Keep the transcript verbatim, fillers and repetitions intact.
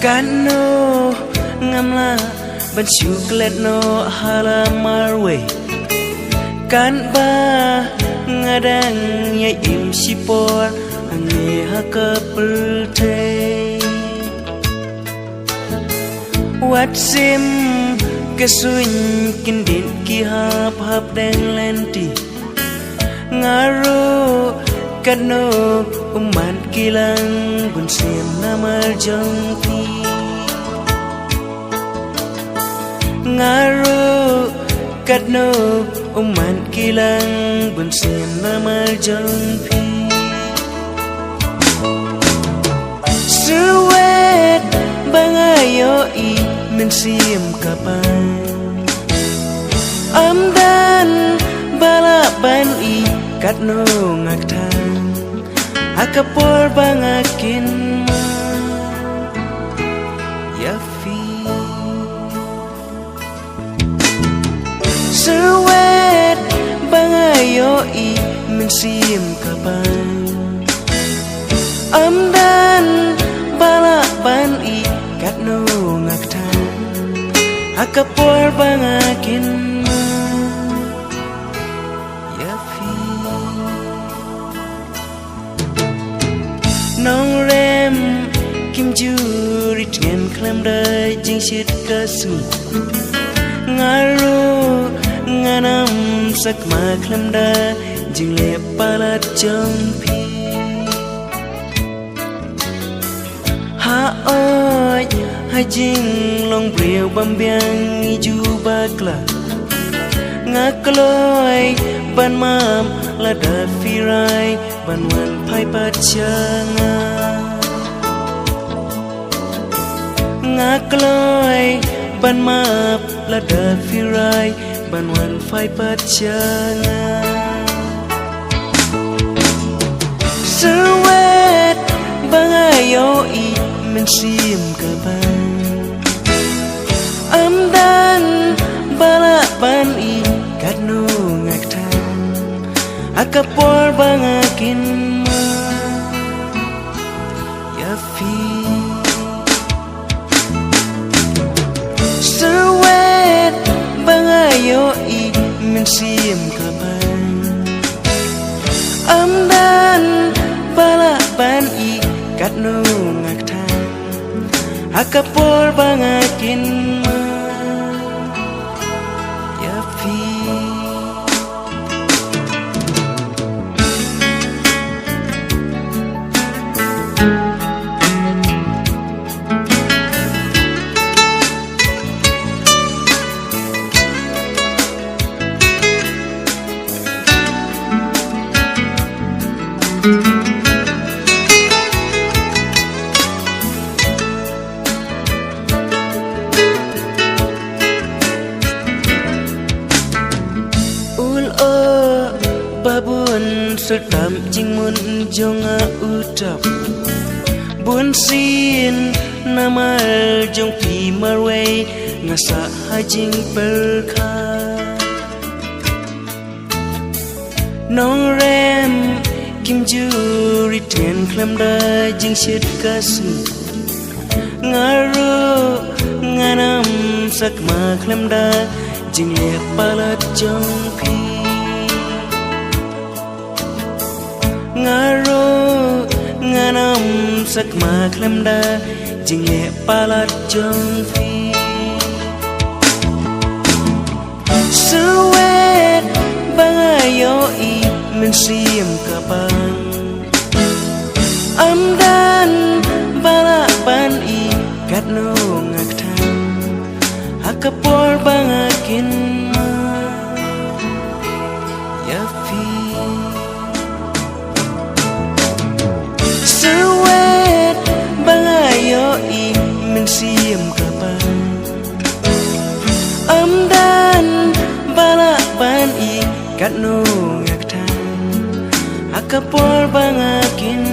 Katno ngam lah ban shu klet noh ha la marwei, katba nga dang ïai im shipor hangne ha ka pyrthei. Wat sim ka suiñ kyndit ki hap hap deng lynti. Nga ruh katno u mat ki lang bun sien namar jong phi. Nga ruh katno u mat ki lang bun sien namar jong phi. Suwet ba nga ïohi mynsiem ka pang. Ym don ba lah ban ïohi katno nga kthang ha ka por ba nga kynmaw ïa phi. Suwet ba nga ïohi mynsiem ka pang. Ym don ba lah ban ïohi katno nga kthang ha ka por ba nga kynmaw ïa phi. Nongrem, kim ju ri tngen khlem da jingshit ka sngi. Nga ruh ngan ym sakma khlem da jingleh palat jong phi. Ha oi ha jinglong briew bym biang ïa ju bakla. Nga kloi ban map lada phi rai ban wan phai pat sha nga. Nga kloi ban map lada phi rai ban wan phai pat sha nga. Suwet ba nga ïohi mynsiem ka pang. Ym don ba lah ban ïohi katno nga kthang ha ka por ba nga kynmaw ïa phi. Suwet ba nga ïohi mynsiem ka pang. Ym don ba lah ban ïohi katno nga kthang ha ka por ba nga kynmaw ïa phi. U lyoh ba bun syrtam jingmut jong nga u tap. Bun sien namar jong phi marwei nga sah ha jingpyrkhat. Nongrem, kim ju ri tngen khlem da jingshit ka sngi. Nga ruh ngan ym sakma khlem da jingleh palat jong phi. Nga ruh ngan ym sakma khlem da jingleh palat jong phi. Suwet ba nga ïohi mynsiem ka pang. Ym don ba lah ban ïohi katno nga kthang ha ka por ba nga kynmaw ïa phi. Suwet ba nga ïohi mynsiem ka pang. Ym don ba lah ban ïohi katno nga kthang ha ka por ba nga kynmaw